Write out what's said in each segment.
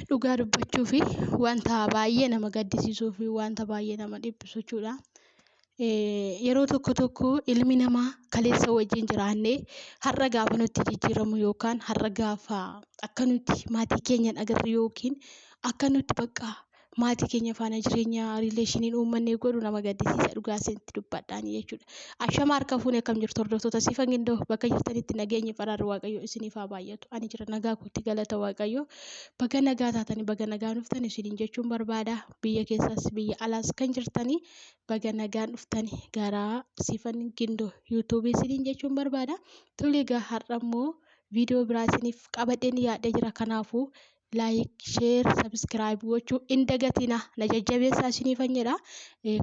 Dhugaa dubbachuu fi wanta baay'ee nama gaddisiisuu fi wanta baay'ee nama dhiphisu jechuudha. Yeroo tokko tokko ilmi namaa kaleessa wajjin jiraannee har'a gaafa nutti jijjiiramu yookaan har'a gaafa akka nuti maatii keenya hin agarre yookiin akka nuti bakka maatii keenya faana jireenya riileeshinii uummanne godhu nama gaddisiisa dhugaa isinitti dubbadhaanii jechuudha. Ashama harka fuune akkam jirtu hordoftoota Siifan Gindoo bakka jirtanitti nageenyi faraarri Waaqayyoo isiniif haa baay'atu. Ani jira nagaa kootti galata Waaqayyoo. Baga nagaa taatanii baga nagaa dhuftan isiniin jechuun barbaada. Biyya keessas biyya alaas kan jirtanii baga nagaan dhuftanii gara Siifan Gindoo yuutuubii isiniin jechuun barbaada. Tole egaa har'a immoo viidiyoo biraa isiniif qabadheen yaadhee jira. Kanaafuu like, share, subscribe gochuu hin dagatinaa. Na jajjabeessaa isiniifan jedha.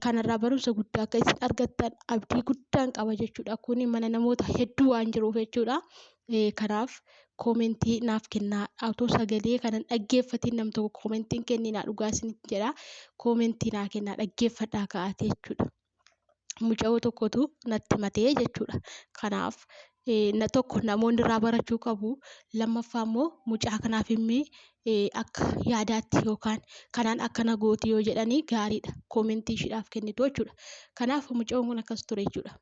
Kanarraa barumsa guddaa akka isin argattan abdii guddaan qaba jechuudha. Kuni mana namoota hedduu waan jiruuf jechuudha. Kanaaf koomentii naaf kennaa. Otoo sagalee kana hin dhaggeeffatiin nam tokko koomentii hin kenninaa dhugaa isinitti jedha. Koomentii naa kennaa dhaggeeffadhaa ka'aatee jechuudha. Mucayoo tokkotu natti himatee jechuudha. Kanaaf na tokko namoonni irraa barachuu qabu. Lammaffaa immoo mucaa kanaaf immoo akka yaadaatti yookaan kanaan akkana gooti yoo jedhanii gaariidha. Koomentii ishiidhaaf kennitu jechuudha. Kanaaf mucayoon kun akkas ture jechuudha.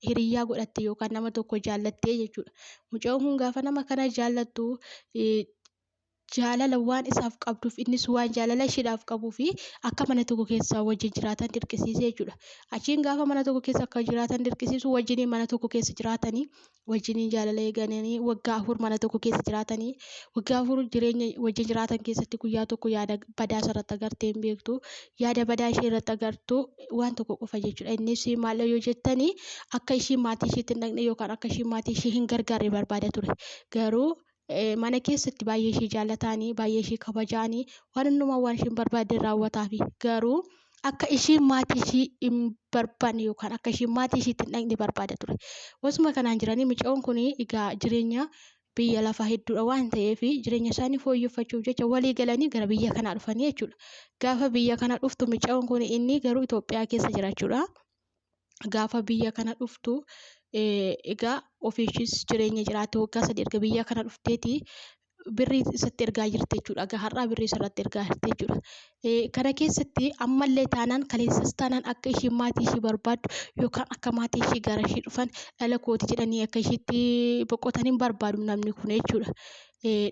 Hiriyyaa godhatte yookaan nama tokko jaallattee jechuudha. Mucayoon kun gaafa nama kana jaallattu jaalala waan isaaf qabduuf innis waan jaalala isheedhaaf qabuu fi akka mana tokko keessa wajjin jiraatan dirqisiise jechuudha. Achiin gaafa mana tokko keessa akka jiraatan dirqisiisu wajjiniin mana tokko keessa jiraatanii wajjiniin jaalala eegalanii waggaa 4 mana tokko keessa jiraatanii waggaa 4 jireenya wajjin jiraatan keessatti guyyaa tokko yaada badaa isarratti agartee hin beektu. Yaada badaa ishee irratti agartu waan tokko qofa jechuudha. Innis maal yoo jettanii akka ishiin maatii isheetti hin dhaqne yookaan akka ishiin maatii ishee hin gargaarre barbaada ture. Garuu mana keessatti baay'ee ishee jaallataanii baay'ee ishee kabajaanii waan hundumaa waan isheen barbaadde raawwataafi garuu akka ishiin maatii ishii hin barbaanne yookaan akka ishiin maatii ishiitti hin dhaqne barbaada ture. Osuma kanaan jiranii mucayoon kun egaa jireenya biyya lafaa hedduudha waan ta'eef jireenya isaanii fooyyeffachuuf jecha walii galanii gara biyya kanaa dhufanii jechuudha. Gaafa biyya kana dhuftu mucayoon kun inni garuu Itoophiyaa keessa jira jechuudha. Gaafa biyya kana dhuftu egaa ofiishis jireenya jiraatte waggaa 3 erga biyya kana dhufteeti birrii isatti ergaa jirti jechuudha. Egaa har'aa birrii isarratti ergaa jirti jechuudha. Kana keessatti ammallee taanaan kaleessas taanaan akka ishiin maatii ishii barbaaddu yookaan akka maatii ishii gara ishii dhufan dhala kooti jedhanii akka ishiitti boqotan hin barbaadu namni kun jechuudha.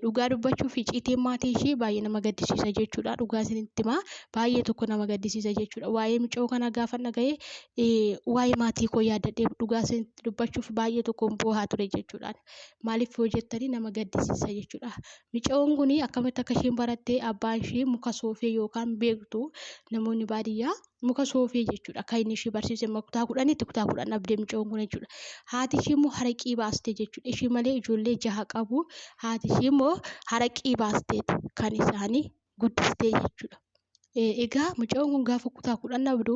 Dhugaa dubbachuuf icciitiin maatii ishii baay'ee nama gaddisiisa jechuudha. Dhugaa isinitti himaa baay'ee tokko nama gaddisiisa jechuudha. Waa'ee mucoo kanaa gaafa dhaga'e waa'ee maatii koo yaadadhee dhugaa isinitti dubbachuuf baay'ee tokkoon boohaa ture jechuudha. Maaliif yoo jettanii nama gaddisiisa jechuudha. Mucoon kun akkamitti akka isheen baratte abbaan ishii muka soofee yookaan beektu namoonni baadiyyaa muka soofee jechuudha. Kan inni ishii barsiise immoo kutaa 10tti kutaa 10 dhabdee mucoon kun jechuudha. Haati ishii immoo haraqii baastee jechuudha. Ishii malee ijoollee jaha qabu. Haati ishii immoo haraqii baasteeti kan isaanii guddistee jechuudha. Egaa mucoon kun gaafa kutaa 10 dhabdu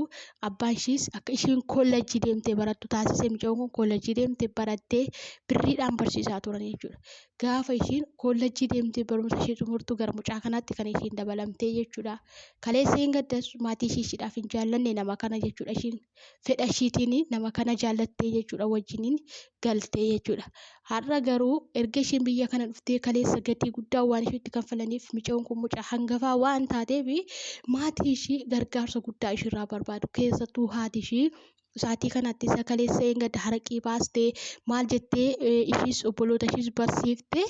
abbaan ishiis akka ishiin kollejjii deemtee barattu taasise. Mucoon kun kollejjii deemtee barattee birriidhaan barsiisaa turan jechuudha. Gaafa ishiin kollejjii deemtee barumsa ishee xumurtu gara mucaa kanaatti kan ishiin dabalamtee jechuudha. Kaleessa hin gaddas maatii ishii ishiidhaaf hin jaallanne nama kana jechuudha. Ishiin fedha ishiitiin nama kana jaallattee jechuudha wajjiniin galtee jechuudha. Har'a garuu erga ishiin biyya kana dhuftee kaleessa gatii guddaa waan ishiitti kanfalaniif mucaan kun mucaa hangafaa waan taateef maatii ishii gargaarsa guddaa ishiirraa barbaadu. Keessattuu haati ishii Sa'aatii kanatti isa kaleessa eeggadda haraqii baastee maal jettee ishiis obboloota ishiis barsiiftee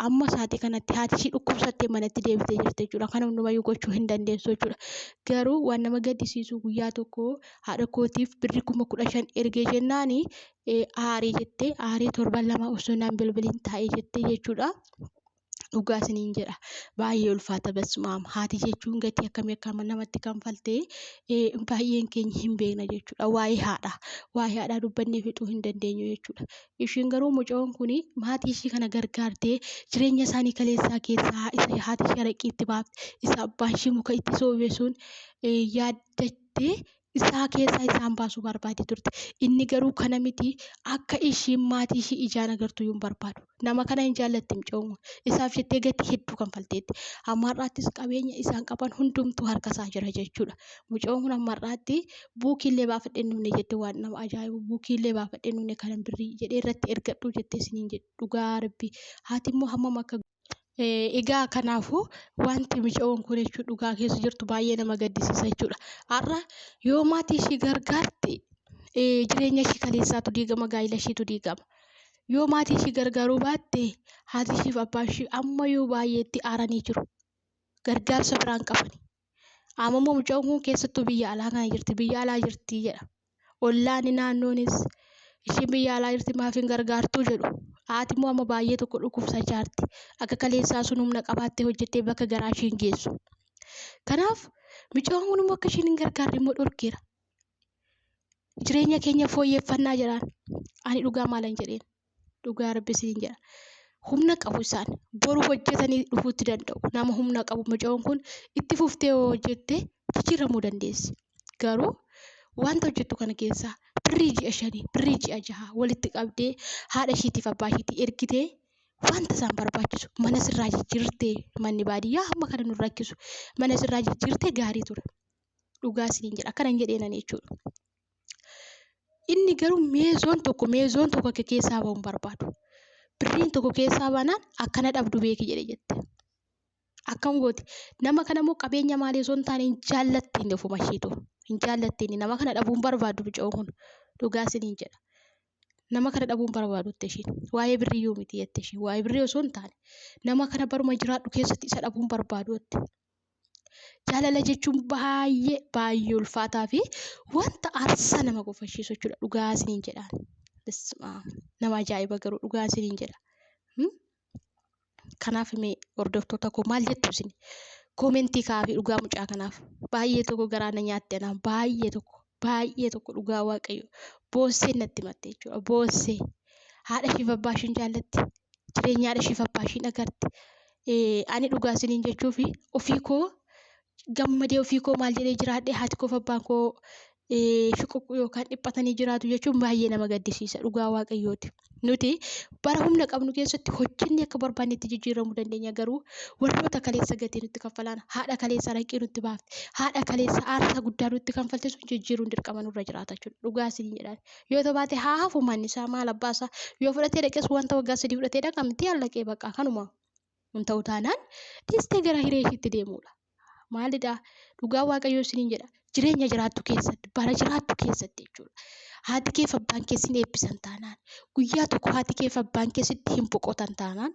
amma sa'aatii kanatti haati ishii dhukkubsattee manatti deebitee jirti jechuudha. Kana hundumayyuu gochuu hin dandeessu jechuudha. Garuu waan nama gaddisiisu guyyaa tokko haadha kootiif birri 15,000 ergee jennaani aaree jettee aaree torban 2 osoo naan bilbiliin taa'ee jettee jechuudha. Dhugaa isiniin jedha baay'ee ulfaata basmaam haati jechuun gatii akkamii akka namatti kanfalte baay'een keenya hin beekna jechuudha. Waa'ee haadhaa waa'ee haadhaa dubbannee fixuu hin dandeenyu jechuudha. Ishiin garuu mucoon kun maatii ishii kana gargaartee jireenya isaanii kaleessaa keessaa isa haati ishee haraqii itti baafte isa abbaan ishii muka itti soobe sun yaaddattee isaa keessaa isaan baasuu barbaadde turte. Inni garuu kana miti akka ishiin maatii ishii ijaan agartu iyyuu hin barbaadu. Nama kana hin jaallatti mucoon kun. Isaaf jettee gatii hedduu kanfalteetti. Hamma har'aattis qabeenya isaan qaban hundumtuu harka isaa jira jechuudha. Mucoon kun hamma har'aatti buukiillee baafadhee hin dhumne jette waan nama ajaa'ibu buukiillee baafadhee hin dhumne kanan birrii jedhee irratti ergadhuu jettee isiniin jedhu dhugaa rabbii. Haati immoo hammam akka Egaa kanaafuu wanti mucayyoon kun jechuun dhugaa keessa jirtu baay'ee nama gaddisiisa jechuudha. Har'a yoo maatii ishii gargaarte jireenya ishii kaleessaatu diigama, gaa'ela ishiitu diigama. Yoo maatii ishii gargaaruu baatte haati ishii fi abbaan ishii ammayyuu baay'ee itti aaranii jiru. Gargaarsa biraan qabani. Amma immoo mucayyoon kun keessattuu biyya alaa kana jirti, biyya alaa jirti jedha. Ollaan naannoonis ishiin biyya alaa jirti maaf hin gargaartuu jedhu. Haati immoo amma baay'ee tokko dhukkubsachaa jirti. Akka kaleessaa sun humna qabaattee hojjettee bakka garaa ishii hin geessu. Kanaaf mucayyoon kun immoo akka ishiin hin gargaarre immoo dhorkeera. Jireenya keenya fooyyeffannaa jedhaan. Ani dhugaa maalan jedheen? Dhugaa Rabbi isiniin jedha. Humna qabu isaan boru hojjetanii dhufuutti danda'u. Nama humna qabu mucayyoon kun itti fuftee yoo hojjette jijjiiramuu dandeessi. Garuu wanta hojjettu kana keessaa birrii ji'a 5, birrii ji'a 6 walitti qabdee haadha ishiitiif abbaa ishiitii ergitee wanta isaan barbaachisu mana sirraa jijjiirtee, manni baadiyyaa hamma kana nu rakkisu, mana sirraa jijjiirtee gaarii ture. Dhugaa isiniin jedha, akkana hin jedheenani jechuudha. Inni garuu meezoon tokko, meezoon tokko akka keessaa bahu hin barbaadu. Birriin tokko keessaa baanaan akkana dhabdu beeki jedhe jette. Akkam gooti? Nama kana immoo qabeenya maalii osoo hin taane hin jaallattiin ofuma ishiitu. Hin jaallattiin, nama kana dhabuu hin barbaaddu mucayyoon kun. Dhugaa isiniin jedha. Nama kana dhabuu hin barbaadu jette ishiin. Waa'ee birriyyuu miti jette ishiin. Waa'ee birrii osoo hin taane nama kana baruma jiraadhu keessatti isa dhabuu hin barbaadu jette. Jaalala jechuun baay'ee baay'ee ulfaataa fi wanta aarsaa nama kofalchiisu jechuudha. Dhugaa isiniin jedhaan. Nama ajaa'iba garuu dhugaa isiniin jedha. Kanaaf mee hordoftoota koo maal jettu isin? Koomentii kaa'aafi dhugaa mucaa kanaaf. Baay'ee tokko garaa na nyaatte anaan, baay'ee tokko, baay'ee tokko dhugaa Waaqayyo. Boossee natti himatte jechuudha. Boossee. Haadha ishiif abbaa ishiin jaallatti. Jireenya haadha ishiif abbaa ishiin agarti. Ani dhugaa isiniin jechuufi ofii koo gammadee ofii koo maal jedhee jiraadhee haati koo fi abbaan koo shuququ yookaan dhiphatanii jiraatu jechuun baay'ee nama gaddisiisa dhugaa Waaqayyooti. Nuti bara humna qabnu keessatti hojjennee akka barbaannetti jijjiiramuu dandeenya, garuu warroota kaleessa gatii nutti kaffalaan, haadha kaleessa raqii nutti baafte, haadha kaleessa aarsaa guddaa nutti kanfalte sun jijjiiruun dirqama nurra jiraata jechuudha. Dhugaa isiniin jedhaan. Yoo ta'u baate haa hafu manni isaa maal abbaa isaa yoo fudhatee dhaqes wanta waggaa 3 fudhatee dhaqa miti hallaqee bakka kanuma. Hin ta'u taanaan dhiistee gara hiree ishiitti deemuudha. Maalidha? Dhugaa Waaqayyoo isiniin jedha. Jireenya jiraattu keessatti, bara jiraattu keessatti jechuudha. Haati kee fi abbaan kee sin eebbisan taanaan, guyyaa tokko haati kee fi abbaan kee sitti hin boqotan taanaan,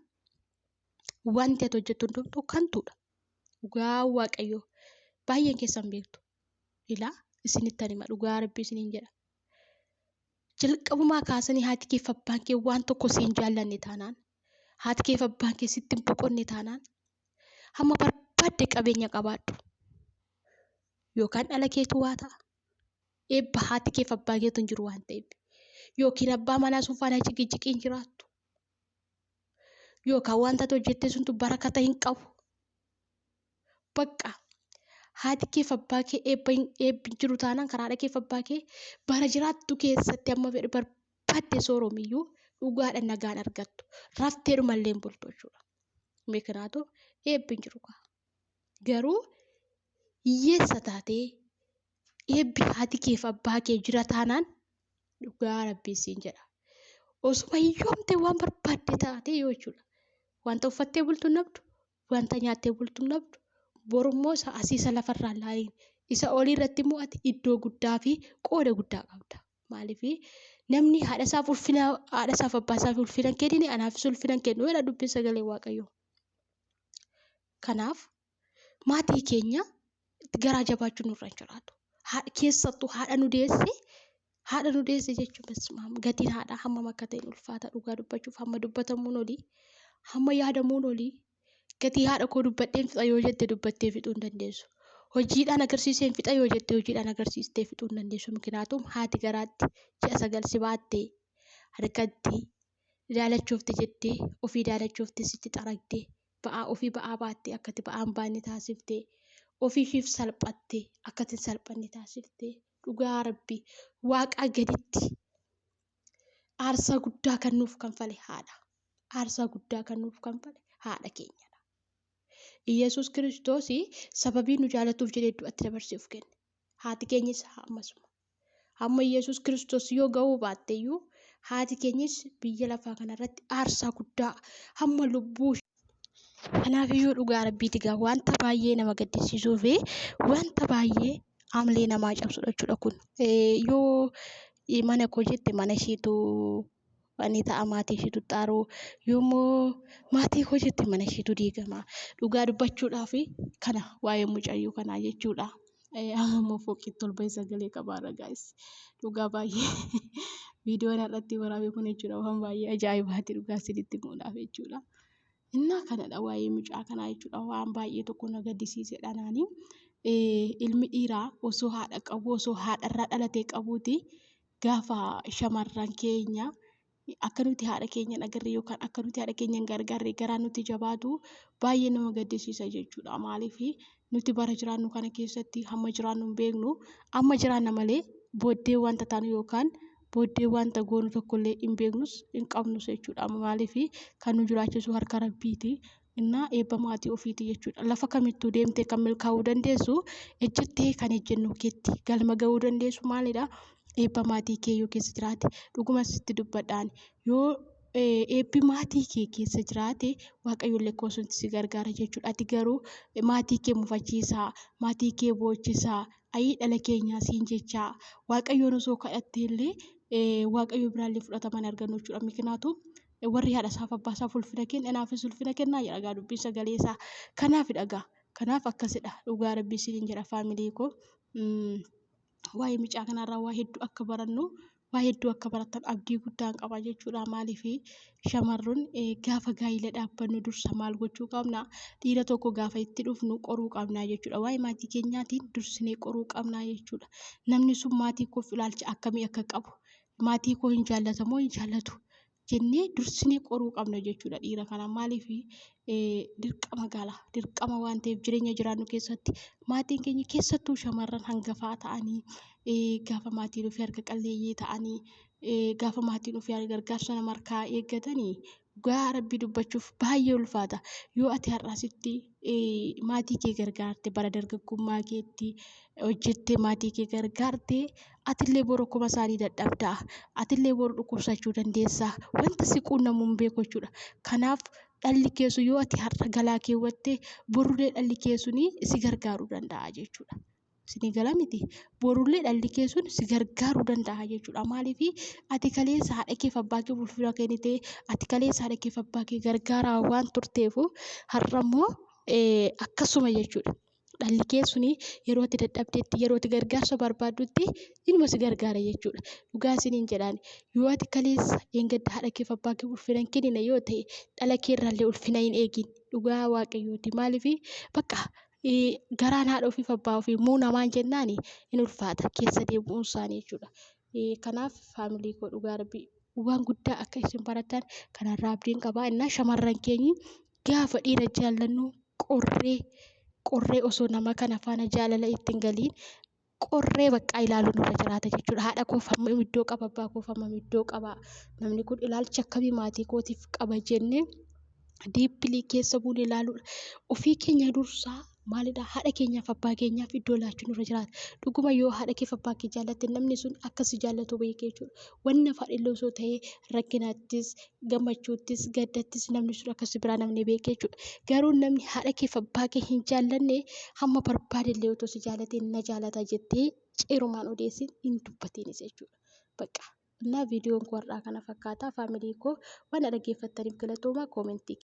wanti ati hojjettu hundumtuu kantuudha. Dhugaa Waaqayyoo baay'een keessan beektu. Ilaa isinittan hima, dhugaa Rabbii isiniin jedha. Jalqabumaa kaasanii haati kee fi abbaan kee waan tokko siin jaallanne taanaan, haati kee fi abbaan kee sitti hin boqonne taanaan, hamma barbaadde qabeenya qabaadhu. Yookaan dhala keetu waa ta'a. Eebba haati kee fi abbaa keetu hin jiru waan ta'eef. Yookiin abbaa manaa sun faana ciqiciqiin jiraattu. Yookaan wanta ati hojjette suntu barakata hin qabu. Bakka haati kee fi abbaa kee eebba hin, eebbi hin jiru taanaan karaa haadha kee fi abbaa kee bara jiraattu keessatti amma fedhe barbaadde sooromiyyuu dhugaadhaan nagaan argattu. Rafteedhumallee hin bultu jechuudha. Mikinaatu eebbi hin jiru kaa. Garuu hiyyeessa taatee eebbi haati kee fi abbaa kee jira taanaan dhugaa Rabbii siin jedha. Osuma hiyyoomtee waan barbaadde taatee yoo jechuudha. Wanta uffattee bultu hin dhabdu, wanta nyaattee bultu hin dhabdu. Borummoo isa asii isa lafarraa laaliin isa olii irratti immoo ati iddoo guddaa fi qooda guddaa qabda. Maaliif namni haadha isaaf ulfina, haadha isaaf abbaa isaaf ulfina hin kennine anaafis ulfina hin kennu jedha dubbiin sagalee Waaqayyoo. Kanaaf maatii keenya garaa jabaachuun nurra hin jiraatu. Keessattuu haadha nu deesse, haadha nu deesse jechuun basumaam gatiin haadhaa hammam akka ta'e ulfaata dhugaa dubbachuuf, hamma dubbatamuun olii, hamma yaadamuun olii. Gatii haadha koo dubbadheen fixa yoo jette dubbattee fixuu hin dandeessu. Hojiidhaan agarsiiseen fixa yoo jette hojiidhaan agarsiistee fixuu hin dandeessu. Mikinaatuum haati garaatti ji'a 9 si baattee harkatti daalachoofte jettee ofii daalachoofte sitti xaragdee ba'aa ofii ba'aa baattee akkati ba'aa hin baanne taasiftee ofii ishiif salphattee akkati hin salphanne taasiftee dhugaa Rabbii waaqaa gaditti aarsaa guddaa kan nuuf kanfale haadha. Aarsaa guddaa kan nuuf kanfale haadha keenyadha. Iyyasuus Kiristoos sababii nu jaalatuuf jedhee du'atti dabarsee of kenne. Haati keenyis ammasuma. Hamma Iyyasuus Kiristoos yoo ga'uu baatte iyyuu haati keenyis biyya lafaa kanarratti aarsaa guddaa hamma lubbuu Kanaafiyyuu dhugaa rabbiiti gaa wanta baay'ee nama gaddisiisuu fi wanta baay'ee haamlee namaa cabsudha jechuudha kun. Yoo mana koo jette mana isheetu ni ta'a maatii isheetu xaaruu yoommoo maatii koo jette mana isheetu diigama. Dhugaa dubbachuudhaaf kana waa'ee mucayyoo kanaa jechuudha. Amma immoo fooqiitti ol bahee sagalee qabaarra gaayis. Dhugaa baay'ee viidiyoon irratti waraabee kun jechuudha waan baay'ee ajaa'ibaati dhugaa isinitti himuudhaaf jechuudha. Innaa kanadha waa'ee mucaa kanaa jechuudha waan baay'ee tokko na gaddisiisedha naani. Ilmi dhiiraa osoo haadha qabu osoo haadharraa dhalatee qabuuti gaafa shamarran keenya akka nuti haadha keenya hin agarre yookaan akka nuti haadha keenya hin gargaarre garaan nuti jabaatu baay'ee nama gaddisiisa jechuudha. Maaliif nuti bara jiraannu kana keessatti hamma jiraannu hin beeknu amma jiraanna malee booddee wanta taanu yookaan booddee wanta goonu tokkollee hin beeknus hin qabnus jechuudha. Maaliif kan nu jiraachisu harka rabbiiti. Innaa eebba maatii ofiiti jechuudha. Lafa kamittuu deemtee kan milkaa'uu dandeessu ejjettee kan ejjennoo keetti galma ga'uu dandeessu maalidha? Eebba maatii kee yoo keessa jiraate dhuguma sitti dubbadhaan yoo eebbi maatii kee keessa jiraate waaqayyoon lakkoofsatti si gargaara jechuudha. Ati garuu maatii kee mufachiisaa, maatii kee boochisaa, ayii dhala keenyaa siin jechaa waaqayyoon osoo kadhattee illee waaqayyo biraallee fudhatama hin argannu jechuudha. Mikinaatu warri haadha isaaf abbaa isaaf ulfina kenna anaafis ulfina kennaa jedha gaa dubbiin sagalee isaa. Kanaafidha gaa kanaaf akkasidha dhugaa rabbii isiniin jedha faamilii koo. Waa'ee mucaa kanarraa waa hedduu akka barannu waa hedduu akka baratan abdii guddaan qaba jechuudha. Maaliif shamarroon gaafa gaa'ela dhaabbannu dursa maal gochuu qabna? Dhiira tokko gaafa itti dhufnu qoruu qabna jechuudha. Waa'ee maatii keenyaatiin dursinee qoruu qabna jechuudha. Namni sun maatii koof ilaalcha akkamii akka qabu maatii koo hin jaallata moo hin jaallatu jennee dursinee qoruu qabna jechuudha dhiira kana. Maaliif dirqama gala dirqama waan ta'eef jireenya jiraannu keessatti maatiin keenya keessattuu shamarran hangafaa ta'anii gaafa maatiin ofii harka qalleeyyii ta'anii gaafa maatiin ofii gargaarsa nama harkaa eeggatanii dhugaa rabbii dubbachuuf baay'ee ulfaata. Yoo ati har'aasitti maatii kee gargaarte bara dargaggummaa keetti hojjettee maatii kee gargaarte atillee boru akkuma isaanii dadhabdaa. Atillee boru dhukkubsachuu dandeessa. Wanta si quunnamu hin beeku jechuudha. Kanaaf dhalli kee sun yoo ati har'a galaa keewwatte borullee dhalli kee suni si gargaaruu danda'a jechuudha. Isinii gala miti? Borullee dhalli kee sun si gargaaruu danda'a jechuudha. Maaliif ati kaleessa haadha keef abbaa kee ulfina kennitee ati kaleessa haadha keef abbaa kee gargaaraa waan turteefu har'a immoo akkasuma jechuudha. Dhalli kee suni yeroo ati dadhabdeetti yeroo ati gargaarsa barbaaddutti inuma si gargaara jechuudha. Dhugaa isiniin jedhaan yoo ati kaleessa dheengadda haadha keef abbaa kee ulfina hin kennine yoo ta'e dhala kee irraallee ulfina hin eegin. Dhugaa waaqayyooti. Maaliif bakka garaan haadha ofiif abbaa ofii muu namaan jennaan hin ulfaata keessa deebi'uun isaanii jechuudha. Kanaaf faamilii koo dhugaa rabbii waan guddaa akka isin baratan kanarraa abdiin qaba. Innaa shamarran keenyi gaafa dhiira jaallannu qorree qorree osoo nama kana faana jaalala ittiin galiin qorree baqqaa ilaaluun nurra jiraata jechuudha. Haadha koof hammam iddoo qaba, abbaa koof hammam iddoo qaba, namni kun ilaalcha akkamii maatii kootiif qaba jennee deeply keessa buunee ilaaluudha. Ofii keenya dursaa maalidha haadha keenyaaf abbaa keenyaaf iddoo laachuun nurra jiraata. Dhuguma yoo haadha keef abbaa kee jaallatte namni sun akka si jaallatu beeki jechuudha. Wanna fadhillee osoo ta'ee rakkinaattis, gammachuuttis, gaddattis namni sun akka si biraa namni beeki jechuudha. Garuu namni haadha keef abbaa kee hin jaallanne hamma barbaadellee otoo si jaallatee na jaallata jettee ceerumaan odeessin hin dubbatiinis jechuudha. Bakka. Innaa viidiyoon koo har'aa kana fakkaata. Faamilii koo waan na dhaggeeffattaniif galatoomaa koomentii.